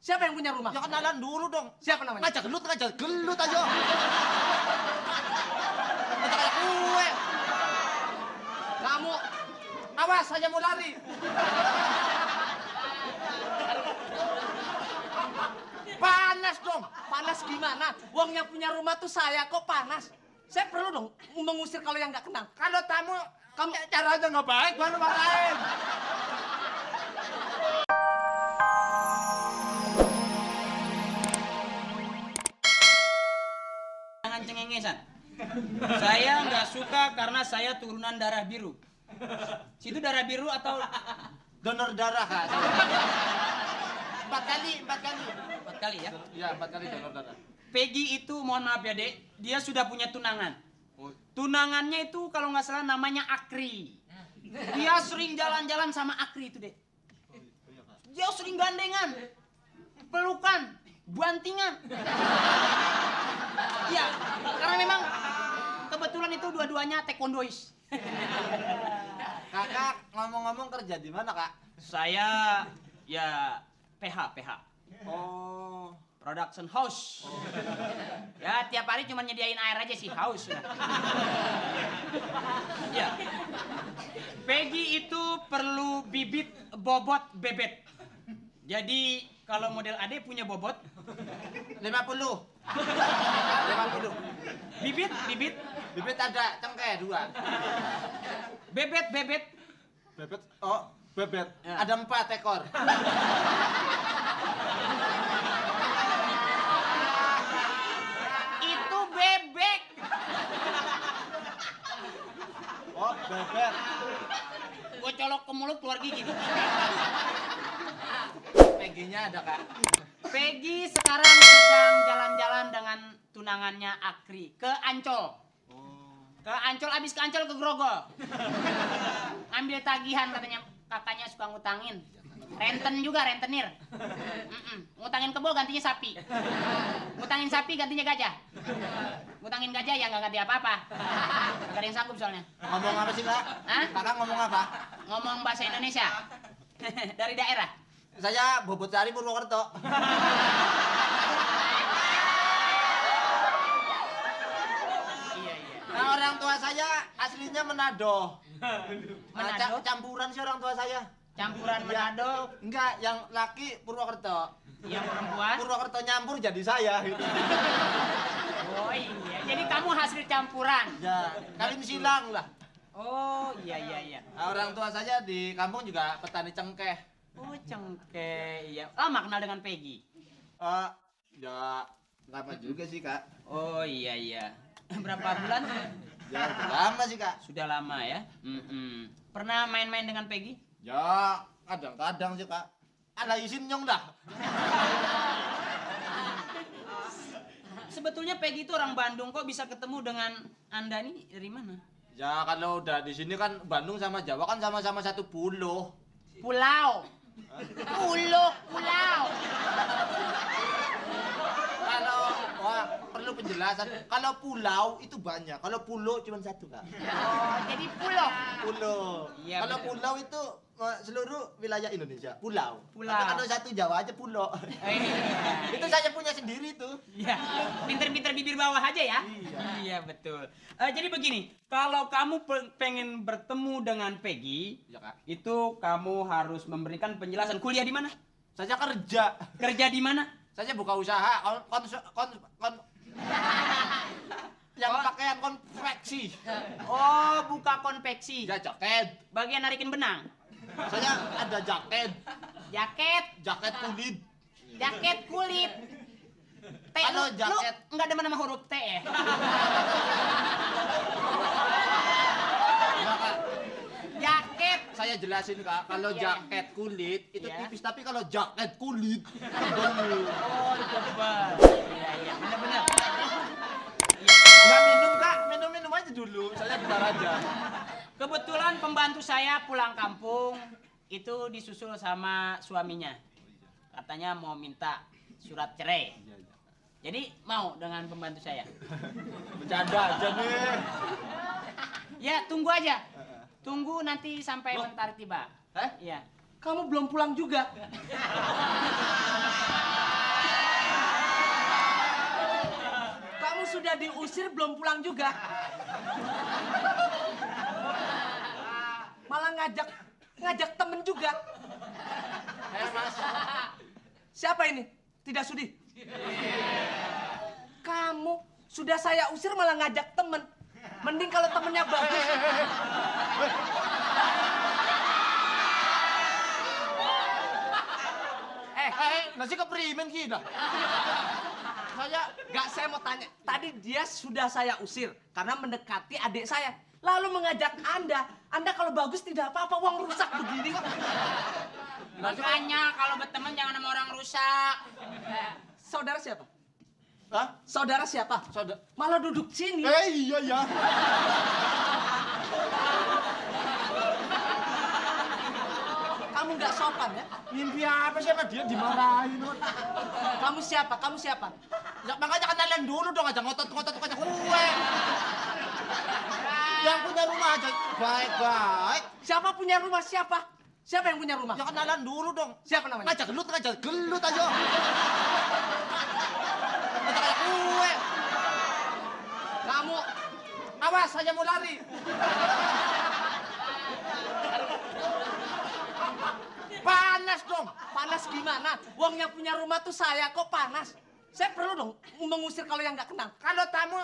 Siapa yang punya rumah? Ya kenalan dulu dong. Siapa namanya? Ngajak gelut aja. Ngajak kayak kue. Kamu, awas saya mau lari. Panas dong. Panas gimana? Wong yang punya rumah tuh saya, kok panas? Saya perlu dong mengusir kalau yang nggak kenal. Kalau tamu, kamu caranya nggak baik, baru marahin. Jangan cengengesan. Saya nggak suka karena saya turunan darah biru. Situ darah biru atau Donor darah, Kak. 4 kali. 4 kali ya? Iya, 4 kali donor darah. Peggy itu, mohon maaf ya dek, dia sudah punya tunangan. Oh. Tunangannya itu kalau nggak salah namanya Akri. Dia sering jalan-jalan sama Akri itu dek. Dia sering gandengan, pelukan, bantingan. Ya, karena memang kebetulan itu dua-duanya taekwondois. Kakak ngomong-ngomong kerja di mana, Kak? Saya ya PH. Oh. Production house. Ya tiap hari cuma nyediain air aja sih, haus. Ya. Peggy itu perlu bibit, bobot, bebet. Jadi kalau model Ade punya bobot 50. 50. bibit, Bibit ada cengkeh 2. bebet. Bebet. Oh, bebet. Ya. Ada 4 ekor. Itu bebek. Oh, bebet. Gue colok ke mulut keluar gigi. Peggy-nya ada, Kak. Peggy sekarang sedang jalan-jalan dengan tunangannya Akri ke Ancol. Ke Ancol, abis ke Ancol ke Grogol. Ambil tagihan katanya, kakaknya suka ngutangin. Renten juga, rentenir. Ngutangin kebo gantinya sapi. Ngutangin sapi gantinya gajah. Ngutangin gajah ya nggak ganti apa-apa. Nggak ada yang sanggup soalnya. Ngomong apa sih, Kak? Hah? Kakak ngomong apa? Ngomong bahasa Indonesia. Dari daerah. Saya Bobot Sari Purwokerto. Iya. Nah, orang tua saya aslinya Manado. Manado? Campuran sih orang tua saya. Campuran Iya. Manado. Enggak, yang laki Purwokerto. Yang perempuan. Purwokerto nyampur jadi saya. Gitu. Oh iya, jadi kamu hasil campuran. Ya, kawin silang lah. Oh iya. Nah, orang tua saya di kampung juga petani cengkeh. Oh cengkeh, iya. Lama kenal dengan Peggy? Ya lama juga sih, Kak. Oh iya. Berapa bulan? Ya udah lama sih, Kak. Sudah lama ya. Pernah main-main dengan Peggy? Ya kadang-kadang sih, Kak. Ada izin nyong dah. Sebetulnya Peggy itu orang Bandung, kok bisa ketemu dengan Anda nih dari mana? Ya kalau udah di sini kan Bandung sama Jawa kan sama-sama satu pulau. Pulau. Pulau. Kalau wah perlu penjelasan. Kalau pulau itu banyak. Kalau pulau cuma satu, Kak. Oh, jadi pulau. Pulau. Iya, Kalau betul. pulau itu seluruh wilayah Indonesia. Pulau. Pulau. Tapi kalau satu Jawa aja pulau. Itu saya punya sendiri tuh. Iya, pinter-pinter bibir bawah aja ya. Iya betul. Jadi begini, kalau kamu pengen bertemu dengan Peggy, Ya, Kak. itu kamu harus memberikan penjelasan. Kuliah di mana? Saya kerja. Kerja di mana? Saya buka usaha yang Oh. pakaian konveksi. Oh, buka konveksi. Ya jaket. Bagian narikin benang. Saya ada jaket kulit. Jaket kulit. T, Kalau lu jaket- nggak demen sama huruf T ya? Ya, Kak. Jaket. Saya jelasin, Kak. Kalau Iya. jaket kulit itu Iya. tipis, tapi kalau jaket kulit tebal. Oh, tebal. Iya, benar-benar. Nggak minum, Kak. Minum aja dulu. Saya bentar aja. Kebetulan pembantu saya pulang kampung itu disusul sama suaminya. Katanya mau minta surat cerai. Jadi mau dengan pembantu saya. Bercanda aja nih. Ya tunggu aja. Tunggu nanti sampai bentar tiba. Hah? Iya. Kamu belum pulang juga. sudah diusir belum pulang juga. Malah ngajak temen juga. Mas. Siapa ini? Tidak sudi. Kamu sudah saya usir malah ngajak temen. Mending kalau temennya bagus. Nasi keprimen kita. Saya mau tanya. Tadi dia sudah saya usir karena mendekati adik saya. Lalu mengajak Anda kalau bagus tidak apa-apa, uang rusak begini. Makanya kalau berteman jangan sama orang rusak. Saudara siapa? Hah? Saudara siapa? Malah duduk sini. Iya ya. Kamu nggak sopan ya? Mimpi apa sih sama dia dimarahin? Kamu siapa? Kamu siapa? Ya, makanya kenalan dulu dong, aja ngotot-ngotot aja gue. Yang punya rumah aja baik-baik. Siapa punya rumah? Siapa? Siapa yang punya rumah? Ya kenalan dulu dong. Siapa namanya? Ngajak gelut aja. Ngajak kayak gue. Kamu Awas, saya mau lari. Panas dong. panas gimana? Uang yang punya rumah tuh saya, kok panas? Saya perlu dong mengusir kalau yang nggak kenal. Kalau kamu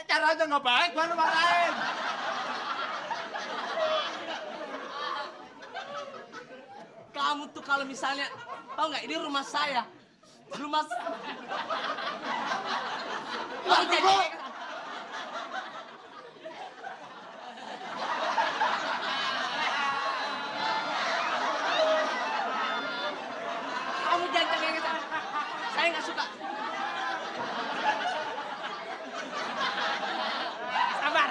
caranya nggak baik, baru marahin. Kamu tuh kalau misalnya, tahu nggak ini rumah saya. Rumah... Kamu jadi... Kamu jangan cengeng sana. Saya nggak suka. Sabar.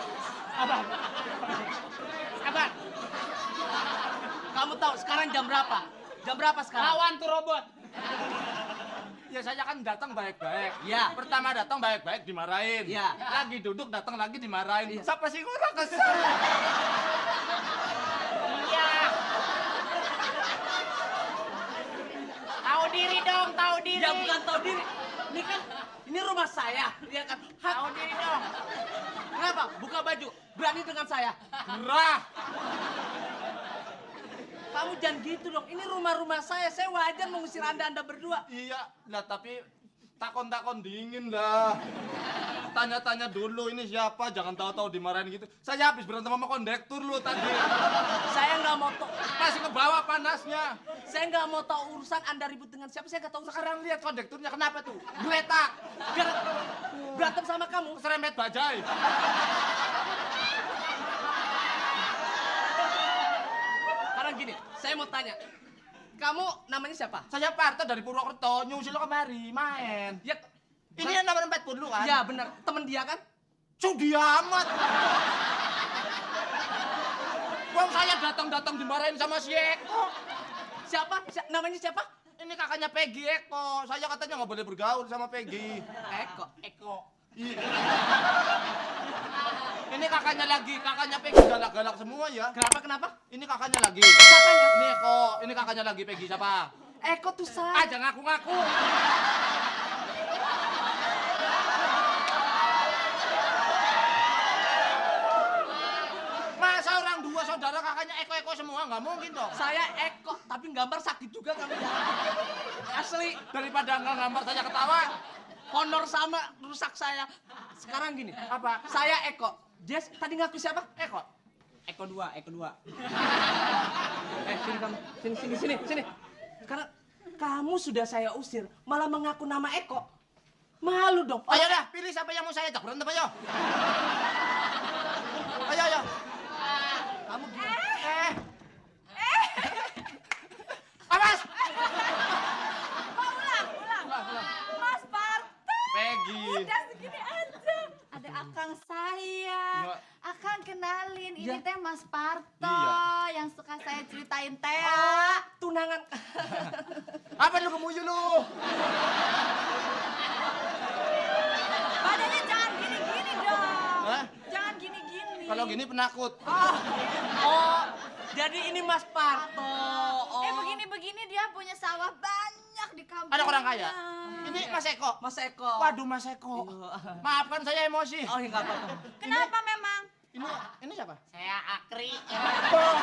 Kamu tahu sekarang jam berapa? Jam berapa sekarang? Lawan tuh robot. Ya saya kan datang baik-baik. Ya. Pertama datang baik-baik dimarahin. Ya. Lagi duduk datang lagi dimarahin. Iya. Siapa sih kurang kesel? Iya. Tahu diri dong, tahu diri. Ya bukan tahu diri. Ini kan, ini rumah saya. Ya kan? Tahu diri dong. Kenapa? Buka baju. Berani dengan saya. Gerah. Kamu jangan gitu dong. Ini rumah-rumah saya. Saya wajar mengusir Anda berdua. Iya, lah tapi takon-takon dingin lah. Tanya-tanya dulu ini siapa, jangan tahu-tahu dimarahin gitu. Saya habis berantem sama kondektur lu tadi. Saya nggak mau tahu. Masih ke bawah panasnya. Saya nggak mau tahu urusan Anda ribut dengan siapa. Saya nggak tahu. Sekarang lihat kondekturnya kenapa tuh? Geletak. Berantem sama kamu. Serempet bajai. Sekarang gini, saya mau tanya. Kamu namanya siapa? Saya Parto dari Purwokerto, nyusul lo kemari, main. Ya, Ini yang nomor 40 kan? ya benar. Temen dia kan? Sudi amat. Wong saya datang-datang dimarahin sama si Eko. Siapa? Namanya siapa? Ini kakaknya Peggy Eko. Saya katanya nggak boleh bergaul sama Peggy. Eko. Iya. Ini kakaknya Peggy galak-galak semua ya. Kenapa? Ini kakaknya lagi. Siapanya? Ini Eko, ini kakaknya lagi Peggy siapa? Eko tuh saya. Aja ngaku-ngaku. Masa orang dua saudara kakaknya Eko semua nggak mungkin dong. Saya Eko, tapi gambar sakit juga kamu. Asli, Daripada nggak gambar saya ketawa. honor sama rusak saya. Sekarang gini, Apa? saya Eko. Dia tadi ngaku siapa? Eko. Eko 2. Sini kamu. Sini. Karena kamu sudah saya usir, malah mengaku nama Eko. Malu dong. Ayo dah, pilih siapa yang mau saya ajak berantem ayo. Ayo. Kamu gimana? Awas! Ulang. Mas Parto. Peggy. Udah segini aja. Ada akang saya. Ya. Akang kenalin, ini Ya. teh Mas Parto Iya. yang suka saya ceritain teh. Tunangan. Apa lu kemuyu lu? Badannya jangan gini-gini dong. Hah? Jangan gini-gini. Kalau gini penakut. Oh, jadi ini Mas Parto. Oh. Begini-begini dia punya sawah banyak banyak di kampung. Ada orang kaya. Ini Mas Eko. Mas Eko. Waduh Mas Eko. Iya. Maafkan saya emosi. Oh, enggak apa-apa. Kenapa memang? Ini siapa? Saya Akri. Oh,